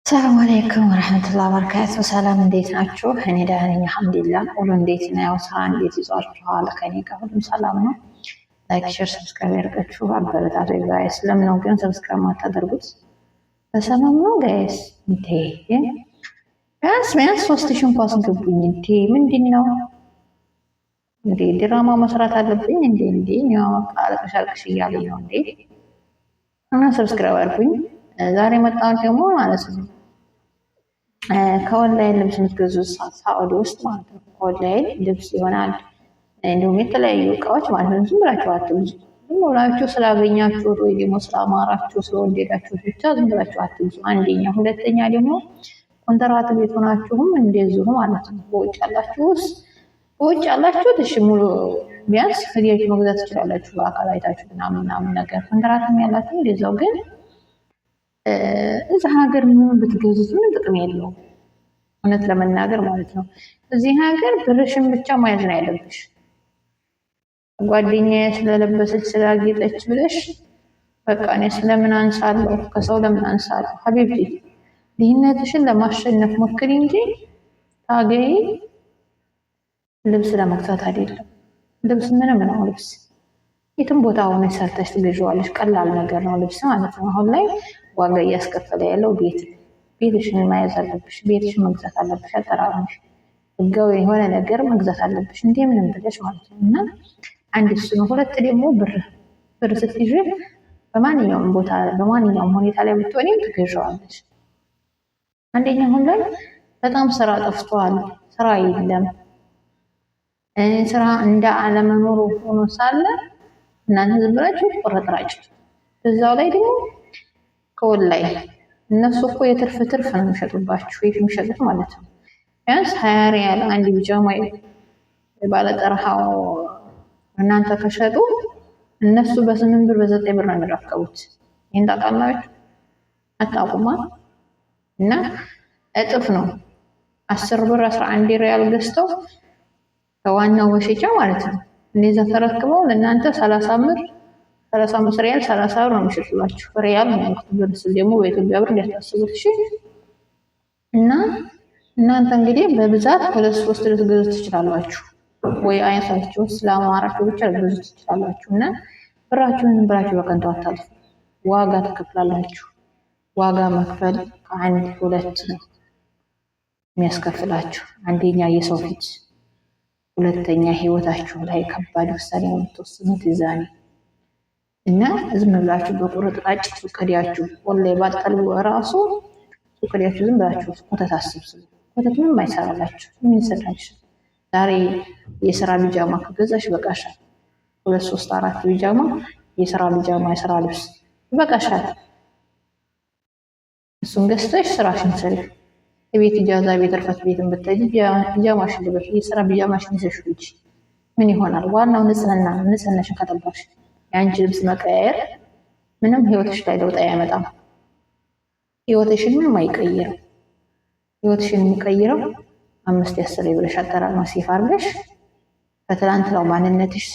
ሰላም አለይኩም ወረህመቱላሂ ወበረካቱ። ሰላም እንዴት ናችሁ? እኔ ደህና ነኝ አልሐምዱሊላህ። ሁሉ እንዴት ነው? ስራ እንዴት ይዟችኋል? ከኔ ጋር ሁሉም ሰላም ነው። Like፣ share፣ subscribe ያደርጋችሁ አበረታቱ guys። ለምን ነው ግን subscribe ማታደርጉት? በሰላም ነው guys? እንዴ ቢያንስ ቢያንስ 3000 እንኳን አስገቡኝ። እንዴ ምንድን ነው እንዴ? ድራማ መስራት አለብኝ እንዴ? እንዴ አልቅሽ አልቅሽ እያለኝ ነው እንዴ? እና subscribe አድርጉኝ። ዛሬ መጣሁት ደግሞ ማለት ነው ከኦንላይን ልብስ የምትገዙ ሳዑዲ ውስጥ ማለት ነው። ከኦንላይን ልብስ ይሆናል እንዲሁም የተለያዩ እቃዎች ማለት ነው። ዝም ብላችሁ አትግዙ። ዝም ብላችሁ ስላገኛችሁት ወይ ደግሞ ስላማራችሁ ስለወደዳችሁት ብቻ ዝም ብላችሁ አትግዙ። አንደኛ። ሁለተኛ ደግሞ ኮንትራት ቤት ሆናችሁም እንደዚሁ ማለት ነው። በውጭ ያላችሁስ በውጭ ያላችሁት እሺ ሙሉ ቢያንስ ሄዳችሁ መግዛት ትችላላችሁ፣ በአካል አይታችሁ ምናምን ምናምን ነገር። ኮንትራትም ያላችሁ እንደዛው ግን እዚህ ሀገር ምን ብትገዙት ምንም ጥቅም የለውም፣ እውነት ለመናገር ማለት ነው። እዚህ ሀገር ብርሽን ብቻ መያዝ ነው ያለብሽ። ጓደኛዬ ስለለበሰች ስላጌጠች ብለሽ በቃ እኔ ስለምን አንሳለሁ፣ ከሰው ለምን አንሳለሁ? حبيبتي ድህነትሽን ለማሸነፍ ሞክሪ እንጂ ታገይ ልብስ ለመግዛት አይደለም። ልብስ ምንም ነው ልብስ የትም ቦታ ሆነሽ ሰርተሽ ትገዣዋለሽ። ቀላል ነገር ነው ልብስ ማለት ነው። አሁን ላይ ዋጋ እያስከፈለ ያለው ቤት ቤትሽን መያዝ አለብሽ። ቤትሽን መግዛት አለብሽ። አጠራቅመሽ ህጋዊ የሆነ ነገር መግዛት አለብሽ እንዴ ምንም ብለሽ ማለት ነው። እና አንድ እሱ ነው። ሁለት ደግሞ ብር ብር ስትይዥ በማንኛውም ቦታ በማንኛውም ሁኔታ ላይ ብትሆኚም ትገዣዋለሽ። አንደኛ አሁን ላይ በጣም ስራ ጠፍቷል። ስራ የለም። ስራ እንደ አለመኖሩ ሆኖ ሳለ እናንተ ዝም ብላችሁ ቁርጥራጭ። በዛው ላይ ደግሞ ከወላይ እነሱ እኮ የትርፍ ትርፍ ነው የሚሸጡባችሁ የሚሸጡት ማለት ነው። ቢያንስ 20 ሪያል አንድ ቢጃማ ባለጠርሃው እናንተ ከሸጡ እነሱ በ8 ብር በ9 ብር ነው የሚረከቡት። ይህን ታውቃላችሁ አታውቁማ? እና እጥፍ ነው 10 ብር 11 ሪያል ገዝተው ከዋናው መሸጫ ማለት ነው እነዛ ተረክበው ለእናንተ 30 ብር 35 ሪያል 30 ብር ነው የሚሸጡላችሁ። ሪያል ነው ያልኩት፣ ብር ስል ደግሞ በኢትዮጵያ ብር እንዲያታስቡት እሺ። እና እናንተ እንግዲህ በብዛት ሁለት ሶስት ልትገዙ ትችላላችሁ፣ ወይ አይነታችሁ ስለአማራችሁ ብቻ ልትገዙ ትችላላችሁ። እና ብራችሁን ብራችሁ በከንቱ አታልፉ። ዋጋ ትከፍላላችሁ። ዋጋ መክፈል ከአንድ ሁለት ነው የሚያስከፍላችሁ። አንደኛ የሰው ፊት፣ ሁለተኛ ህይወታችሁ ላይ ከባድ ውሳኔ የምትወስኑት ይዛኔ። እና ዝም ብላችሁ በቁርጥራጭ ሱቅ ሄዳችሁ ወላሂ ባጠልቡ እራሱ ሱቅ ሄዳችሁ ዝም ብላችሁ ኮተት አስብስቡ። ኮተት ምንም አይሰራላችሁ። ምን ይሰራልሽ? ዛሬ የስራ ቢጃማ ከገዛሽ በቃሻል። ሁለት ሶስት አራት ቢጃማ የስራ ቢጃማ የስራ ልብስ ይበቃሻል። እሱን ገዝተሽ ስራሽን ስሪ። የቤት إجازة ቤት እርፈት ቤትን ብትሄጂ ቢጃማሽን ልበሽ፣ የስራ ቢጃማሽን ይዘሽ ውጪ። ምን ይሆናል? ዋናው ንጽህና ነው። ንጽህናሽን ከጠበቅሽ የአንቺ ልብስ መቀያየር ምንም ህይወትሽ ላይ ለውጥ አያመጣም። ህይወትሽን ምንም አይቀይርም። ህይወትሽን የሚቀይረው አምስት ያስር ብለሽ አጠራቅመሽ save አድርገሽ ከትላንትናው ማንነትሽ፣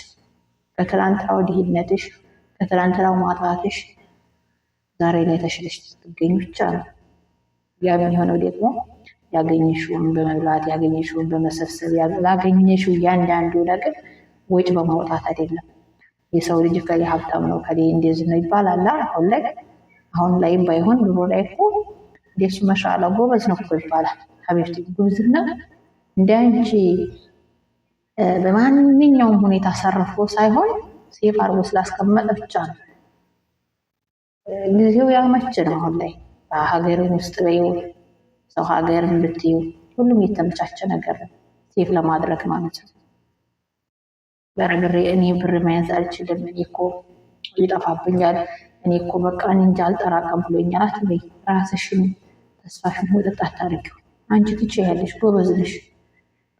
ከትላንትናው ድህነትሽ፣ ከትላንትናው ማጣትሽ ዛሬ ላይ ተሽለሽ ስትገኝ ብቻ ነው። ያ የሚሆነው ደግሞ ያገኘሽውን በመብላት ያገኘሽውን በመሰብሰብ ላገኘሽው እያንዳንዱ ነገር ወጪ በማውጣት አይደለም። የሰው ልጅ ከሌ ሀብታም ነው ከሌ እንደዚህ ነው ይባላል። አሁን ላይ አሁን ላይም ባይሆን ድሮ ላይ እኮ እንደሱ መሻላ ጎበዝ ነው እኮ ይባላል። ሀቢብቲ ጉብዝና እንደ አንቺ በማንኛውም ሁኔታ ሰርፎ ሳይሆን save አድርጎ ስላስቀመጠ ብቻ ነው። ጊዜው ያመች ነው። አሁን ላይ በሀገርም ውስጥ በይው ሰው ሀገርም ብትዩ ሁሉም የተመቻቸ ነገር ነው፣ save ለማድረግ ማለት ነው። በርብሬ እኔ ብር መያዝ አልችልም፣ እኔ እኮ ይጠፋብኛል፣ እኔ እኮ በቃ እኔ እንጃ አልጠራቀም ብሎኛል አትበይ። ራስሽን ተስፋሽን ወጠጥ አታርጊው። አንቺ ትችያለሽ፣ ጎበዝ ነሽ፣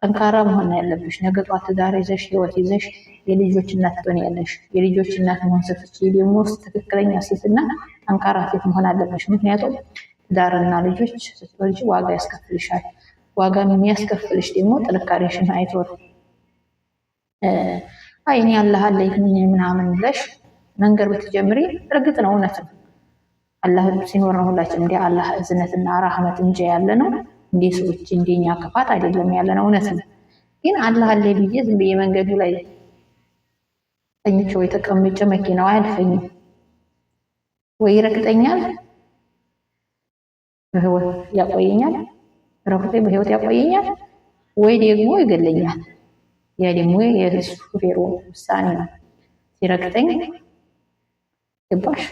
ጠንካራ መሆን ያለብሽ። ነገ ጧት ትዳር ይዘሽ ህይወት ይዘሽ የልጆች እናት ትሆኛለሽ። የልጆች እናት መሆን ስትችይ ደግሞ ትክክለኛ ሴትና ጠንካራ ሴት መሆን አለብሽ። ምክንያቱም ትዳርና ልጆች ስትወልጂ ዋጋ ያስከፍልሻል። ዋጋ የሚያስከፍልሽ ደግሞ ጥንካሬሽን አይቶ ነው። አይ እኔ አላህ አለኝ ምናምን ብለሽ መንገድ ብትጀምሪ እርግጥ ነው እውነት ነው። አላህ ሲኖር ነው ሁላችንም እንደ አላህ እዝነትና ራህመት እንጂ ያለ ነው እንደ ሰዎች እንደኛ ክፋት አይደለም ያለ ነው። እውነት ነው። ግን አላህ አለ ብዬ ዝም ብዬ መንገዱ ላይ ተኝቼ ወይ ተቀምጬ መኪናው አያልፈኝም ወይ ይረግጠኛል፣ በህይወት ያቆየኛል፣ ረግጦ በህይወት ያቆየኛል ወይ ደግሞ ይገለኛል። ያ ደግሞ የሹፌሩ ውሳኔ ነው። ሲረግጠኝ ገባሽ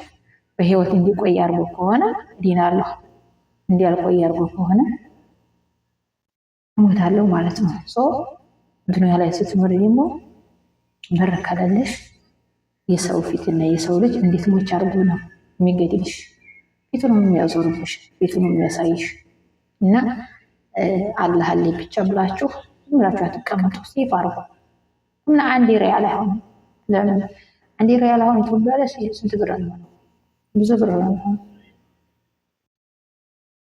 በህይወት እንዲቆይ አድርጎ ከሆነ እድናለሁ፣ እንዲያልቆይ አድርጎ ከሆነ እሞታለሁ ማለት ነው። So ዱንያ ላይ ስትኖር ደግሞ ብር ከሌለሽ የሰው ፊትና የሰው ልጅ እንዴት ሞች አድርጎ ነው የሚገድልሽ? ፊቱ ነው የሚያዞርብሽ፣ ፊቱ ነው የሚያሳይሽ። እና አላህ አለ ብቻ ብላችሁ ዝም ብላችሁ አትቀመጡ። Save አድርጉ እና 1 ሪያል አይሆንም። ለምን 1 ሪያል አሁን ኢትዮጵያ ላይ ስንት ብር ነው? ብዙ ብር ነው።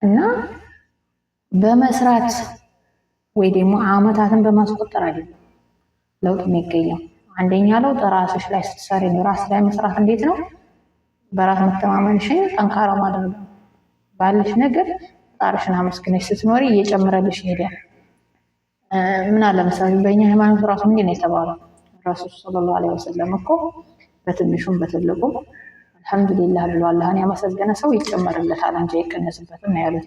እና በመስራት ወይ ደግሞ አመታትን በማስቆጠር አይደለም ለውጥ የሚገኘው። አንደኛ ለውጥ ራስሽ ላይ ስትሰሪ ነው። ራስ ላይ መስራት እንዴት ነው? በራስ መተማመንሽን ጠንካራ ማድረግ ነው። ባለሽ ነገር ፈጣሪሽን አመስግነሽ ስትኖሪ እየጨመረልሽ ይሄዳል። ምን አለ መሰለሽ በእኛ ሃይማኖት ራሱ ምንድን ነው የተባለው? ረሱል صلى الله عليه وسلم እኮ በትንሹም በትልቁም አልሐምዱሊላህ ብሎ አላህን ያመሰገነ ሰው ይጨመርለታል እንጂ አይቀነስበትም ነው ያሉት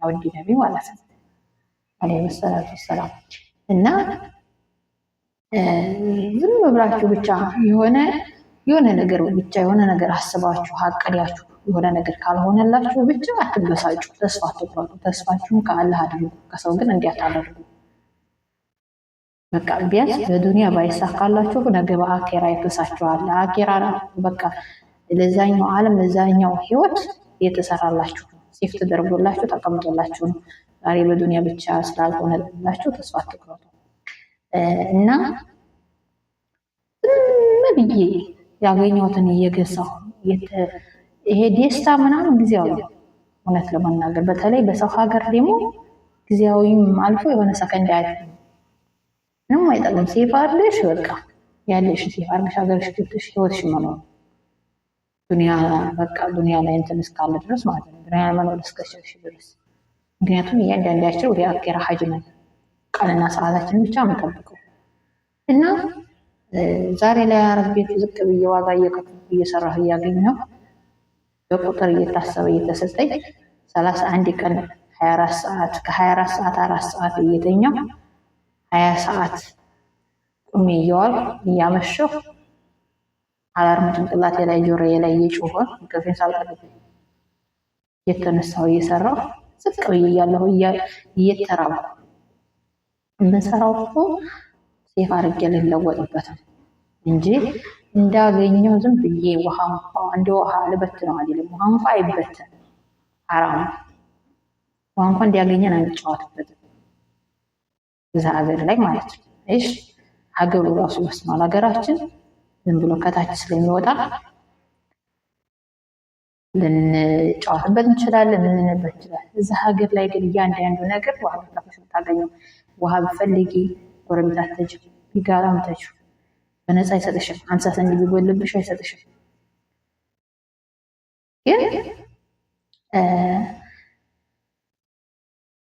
ውድ ነቢ ማለት ነው عليه الصلاة والسلام። እና ዝም ብላችሁ ብቻ የሆነ የሆነ ነገር ብቻ የሆነ ነገር አስባችሁ አቅዳችሁ የሆነ ነገር ካልሆነላችሁ ብቻ አትበሳጩ፣ ተስፋ አትቁረጡ። ተስፋችሁን ከአላህ አድርጉ፣ ከሰው ግን እንዲያታደርጉ። በቃ ቢያንስ በዱንያ ባይሳካላችሁ ነገ በአኬራ ይክሳችኋል። አኬራ በቃ ለዛኛው ዓለም ለዛኛው ህይወት እየተሰራላችሁ ነው። Save ተደርጎላችሁ ተቀምጦላችሁ ነው። ዛሬ በዱንያ ብቻ ስላልሆነላችሁ ተስፋ አትቁረጡ እና ዝም ብዬ ያገኘሁትን እየገዛሁ ይሄ ደስታ ምናምን ጊዜያዊ ነው። እውነት ለመናገር በተለይ በሰው ሀገር ደግሞ ጊዜያዊም አልፎ የሆነ ሰከንድ አያልፍም። ምንም አይጠቅም። Save አድርገሽ በቃ ያለሽ save አድርገሽ ሀገርሽ ገብተሽ ህይወትሽ መኖር ዱንያ በቃ ዱንያ ላይ እንትን እስካለ ድረስ ማለት ነው። ዱንያ መኖር እስከቻልሽ ድረስ ምክንያቱም እያንዳንዳችን ወደ አኬራ ሀጅ ነን። ቀንና ሰዓታችንን ብቻ የምንጠብቀው እና ዛሬ ላይ አረብ ቤት ዝቅ ብዬ ዋጋ እየከፈልኩ እየሰራሁ እያገኘሁ በቁጥር እየታሰበ እየተሰጠኝ 31 ቀን 24 ሰዓት ከ24 ሰዓት 4 ሰዓት እየተኛሁ 20 ሰዓት ቁሜ እየዋልኩ እያመሸሁ alarm ጭንቅላቴ ላይ ጆሮዬ ላይ እየጮኸ እንቅልፌን ሳልጠግብ እየተነሳሁ እየሰራሁ ዝቅ ብዬ እያለሁ እየተራብኩ የምሰራው እኮ save አድርጌ ልለወጥበት ነው እንጂ እንዳገኘው ዝም ብዬ ውሃ እንኳ እንደ ውሃ ልበት ነው አይደለም። ውሃ እንኳ አይበትንም፣ ሐራም ውሃ እንኳ እንዲያገኘን አንጫወትበትም እዛ ሀገር ላይ ማለት ነው። እሺ ሀገሩ ራሱ ይወስነዋል። ሀገራችን ዝም ብሎ ከታች ስለሚወጣ ልንጫወትበት እንችላለን፣ ልንንበት እንችላለን። እዛ ሀገር ላይ ግን እያንዳንዱ ነገር ውሃ ከፍለሽ የምታገኘው ውሃ ብትፈልጊ ጎረቤት አትተጂም፣ ቢጋራም ተጂው በነፃ አይሰጥሽም። 50 ሰንት ቢጎልብሽ አይሰጥሽም። ግን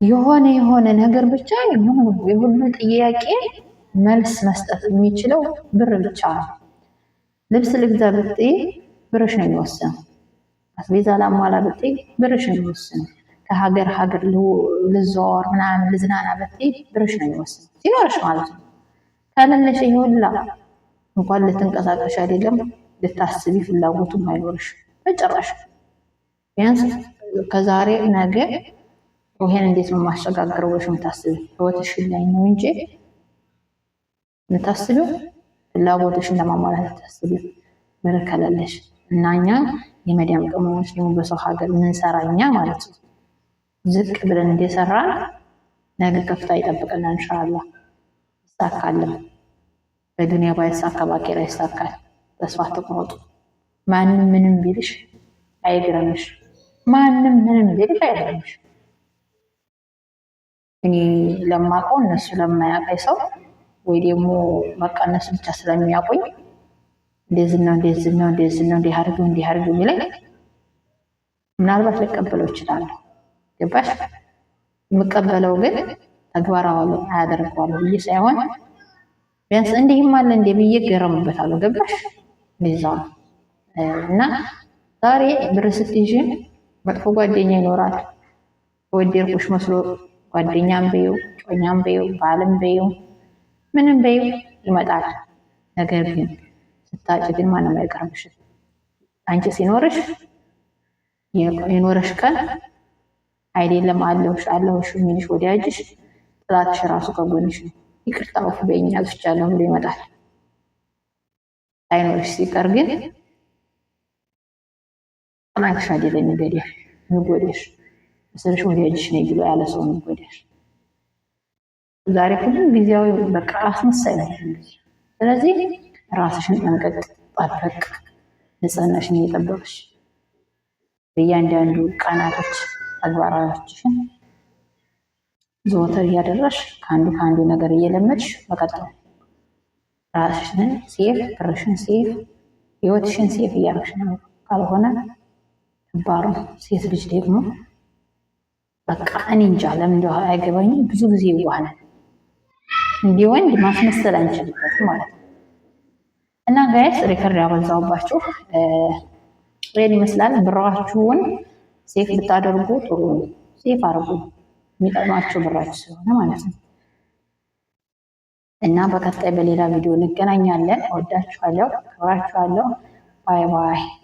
የሆነ የሆነ ነገር ብቻ የሁሉም ጥያቄ መልስ መስጠት የሚችለው ብር ብቻ ነው። ልብስ ልግዛ ብትይ ብርሽ ነው የሚወስነው። አስቤዛ ላሟላ ብትይ ብርሽ ነው የሚወስነው። ከሀገር ሀገር ልዘዋወር ምናምን ልዝናና ብትይ ብርሽ ነው የሚወስነው፣ ሲኖርሽ ማለት ነው። ከሌለሽ ይሄ ሁላ እንኳን ልትንቀሳቀሽ አይደለም ልታስቢ ፍላጎቱም አይኖርሽ በጭራሽ። ቢያንስ ከዛሬ ነገ ይሄን እንዴት ነው የማሸጋግረው ብለሽ የምታስቢ ህይወትሽን ላይ ነው እንጂ የምታስቢው ፍላጎትሽን ለማሟላት ታስቢ ብር ከሌለሽ እና እኛ የመዲያም ቅመሞች ደግሞ በሰው ሀገር የምንሰራ እኛ ማለት ነው ዝቅ ብለን እንደሰራን ነገ ከፍታ ይጠብቀናል። ኢንሻአላህ ይሳካልን። በዱንያ ባይሳካ በአኼራ ይሳካል። ተስፋ አትቁረጡ። ማንም ምንም ቢልሽ አይግረምሽ። ማንም ምንም ቢልሽ አይግረምሽ። እኔ ለማውቀው እነሱ ለማያውቀኝ ሰው ወይ ደግሞ በቃ እነሱ ብቻ ስለሚያውቁኝ እንደዚህ ነው እንደዚህ ነው እንደዚህ ነው እንዲህ አድርጊው እንዲህ አድርጊው የሚለኝ ምናልባት ልቀበለው እችላለሁ። ገባሽ? የምቀበለው ግን ተግባራዊ አያደርገዋለሁ ብዬ ሳይሆን ቢያንስ እንዲህም አለ እንዴ ብዬ ገረምበታለሁ። ገባሽ? እንደዛ ነው። እና ዛሬ ብር ስትይዥ መጥፎ ጓደኛ ይኖራል። ወደድኩሽ መስሎ ጓደኛም በይው ጮኛም በይው ባልም በይው ምንም በይው ይመጣል። ነገር ግን ስታጭ ግን ማንም አይቀርብሽም። አንቺ ሲኖርሽ የኖረሽ ቀን አይደለም አለሁሽ አለሁሽ የሚልሽ ወዳጅሽ ጥላትሽ ራሱ ከጎንሽ ነው። ይቅርታ አውፍ በይኝ አጥፍቻለሁ ብሎ ይመጣል። ሳይኖርሽ ሲቀር ግን ጥላትሽ አይደለም የሚጎዳሽ የሚጎዳሽ መሰለሽ ወዳጅሽ ነኝ ብሎ ያለ ሰው ነው የሚጎዳሽ። ዛሬ ሁሉም ጊዜያዊ በቃ አስመሳይ ነው። ስለዚህ ራስሽን ጠንቀቅ፣ ጠበቅ፣ ንጽህናሽን እየጠበቅሽ በእያንዳንዱ ቀናቶች ተግባራዎችሽን ዘወትር እያደረሽ ከአንዱ ከአንዱ ነገር እየለመድሽ መቀጠል፣ ራስሽን save፣ ብርሽን save፣ ህይወትሽን save እያደረግሽ ነው። ካልሆነ ከባድ ነው። ሴት ልጅ ደግሞ በቃ እኔ እንጃ ለምን እንደሆነ አይገባኝም። ብዙ ጊዜ ይዋህናል። እንዲህ ወንድ ማስመሰል አንችልበትም ማለት ነው። እና guys record ያበዛውባችሁ ይሄን ይመስላል። ብራችሁን save ብታደርጉ ጥሩ ነው። Save አድርጉ፣ የሚጠቅማችሁ ብራችሁ ስለሆነ ማለት ነው። እና በቀጣይ በሌላ ቪዲዮ እንገናኛለን። እወዳችኋለሁ፣ አከብራችኋለሁ። Bye bye።